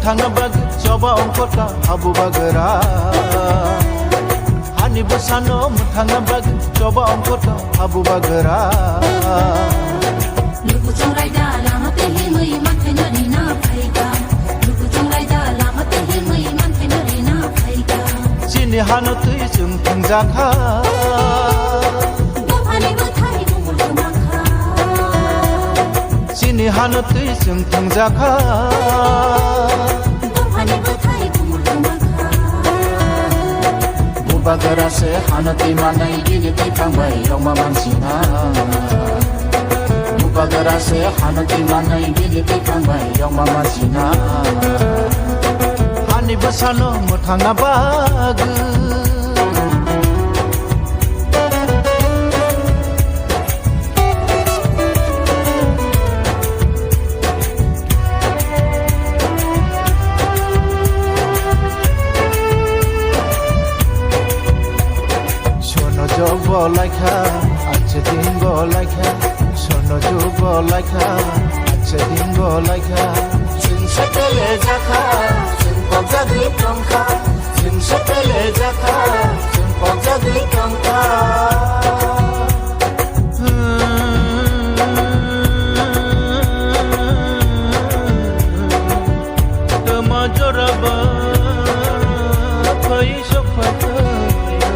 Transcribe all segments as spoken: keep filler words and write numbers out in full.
Thangna bagwi choba ongkhorka habu bagra. Hani bwsano mwthangna bagwi choba ongkhorka habu bagra. Lukuchung raida lama tei himwi manthai no rina phaika. Lukuchung raida lama tei himwi manthai no rina phaika. Chini hano twi chwng thwngjakha. Dophani bwthai bumul kwmakha. Chini hano twi chwng thwngjakha. Dophani bwthai bumul kwmakha. Bubagra se hano twi manai bini twi thangbai yongma mansina. Bubagra se hano twi manai bini twi thangbai yongma mansina. Hani bwsano mwthangna bagwi. Sono jog bo laikha, ache din bo laikha. Sono jog bo laikha, ache din bo laikha. Chwng sepele jakha, chwng pokjagwi tongkha. Chwng sepele jakha, chwng pokjagwi tongkha. Tama joraba phai sok phai thaio,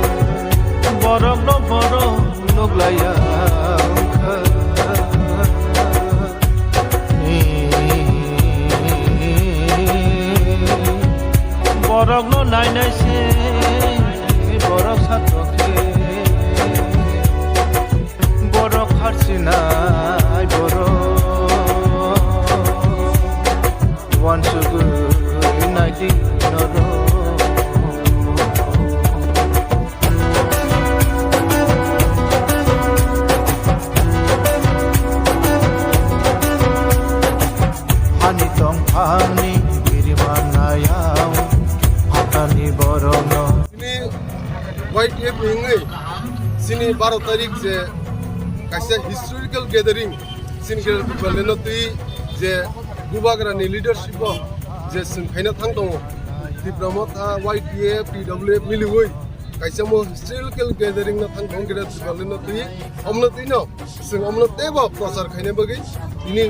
borok no borok nuk laiya wngkha. Borok no nai nai se borok satok khe. Borok harsinai borok wansugwi naidi norok. Hani tongphangni biriman nayao phatani borokno. Chini Y T F ni wngwi chini baro tarik je kaisa historical gathering chini Greater Tipraland no twi je Bubagra ni leadership o je chwng khaina thang tongo. Tipra Motha, Y T F, T W F miliwi kaisa mo historical gathering no thang tongo Greater Tipraland no twi, omno twi no. Chwng omno teibo prochar khaina bagwi tini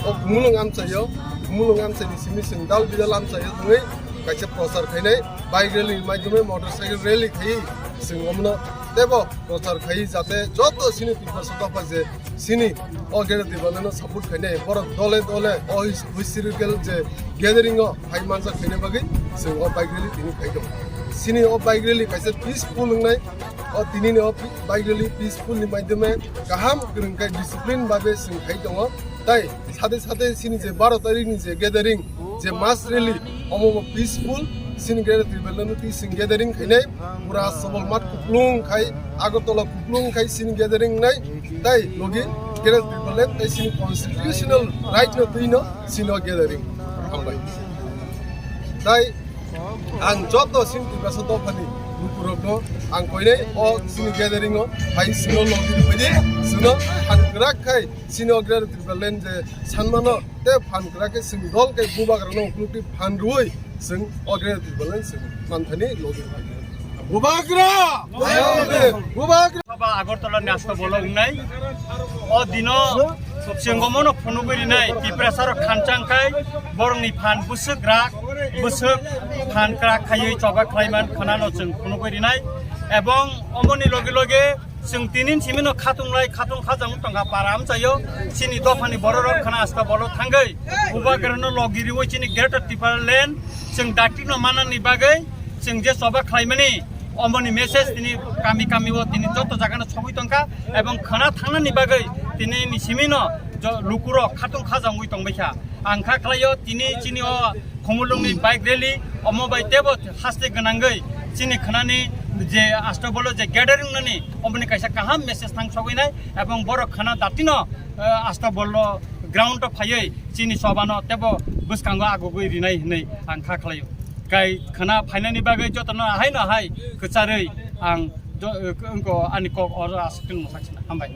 o Khumulwng amchaio, Khumulwng amchaini simi chwng dal bidal amchaio thangwi kaisa prochar khainai bike rally maidumai motorcycle rally khaiwi chwng omno teibo prochar khaiwi jate joto chini Tiprasa dopha je chini o Greater Tipraland no support khainai borok dole dole o his-, historical je gathering o hai mansa khaina bagwi chwng o bike rally tini khai tongo. Chini o bike rally kaisa peaceful wngnai. O tinini o pi-, bike rally peaceful ni maidhyame kaham kwrwng khe discipline babe chwng khai tongo. Tai sade sade chini je baro tarikh ni je gathering, je mass rally, omo bo peaceful, chini Greater Tipraland no twi chwng gathering khainai, pura Sabalmath kuplung khai, Agartala kuplung khai chini gathering nai, tai logi Greater Tipraland tai chini constitutional right no twi no chini o gathering. Hambai. Tai ang joto chini Tiprasa dophani lukurokno ang koinai o chini gathering o phai chwngno logi rwbaidi chwngno phan kwrak khai chini o Greater Tipraland je sanmano tei phan kwrak khe chwng dol kai Bubagrano uklukti phan rwui chwng o Greater Tipraland chwng manthani logi rwbaidi. Bubagra! Bubagra! Soba Agartala ni Asto Bolo wngnai. O dino chwng omono phunugwi rinai, Tiprasa rok khanchang khai, borokni phan bwswk rak, bwswk phan kwrak khaiwi choba khlaiman khwnano chwng phunugwi rinai. Ebong omoni loge loge chwng tinin simino khatung lai, khatung khajang tongkha para amchaio. Chini dophani bororok khwna Asto Bolo thangwi Bubagrano logi riwi chini Greater Tipraland chwng dakti no manani bagwi chwng je choba khlaimani, omoni message tini kami kami o tini joto jaga no sogwi tongkha, ebong khwna thangnani bagwi tini ni simi no jo-, lukurok khatung khajangwi tongbaikha. Ang kha khlaio tini chini o Khumulwng ni bike rally, omo bai tebo haste gwnangwi chini khwnani je Asto Bolo je gathering nani, omoni kaisa kaham message thang sogwi nai, ebong borok khwna dati no, eh, Asto Bolo ground o phaiwi chini choba no tebo bwskango agugwi rinai hinwi ang kha khlaio. Kai khwna phainani bagwi jotono haino hai kwcharwi ang jo-, wngko ani kok oro aswk tongmo sakchina. Hambai.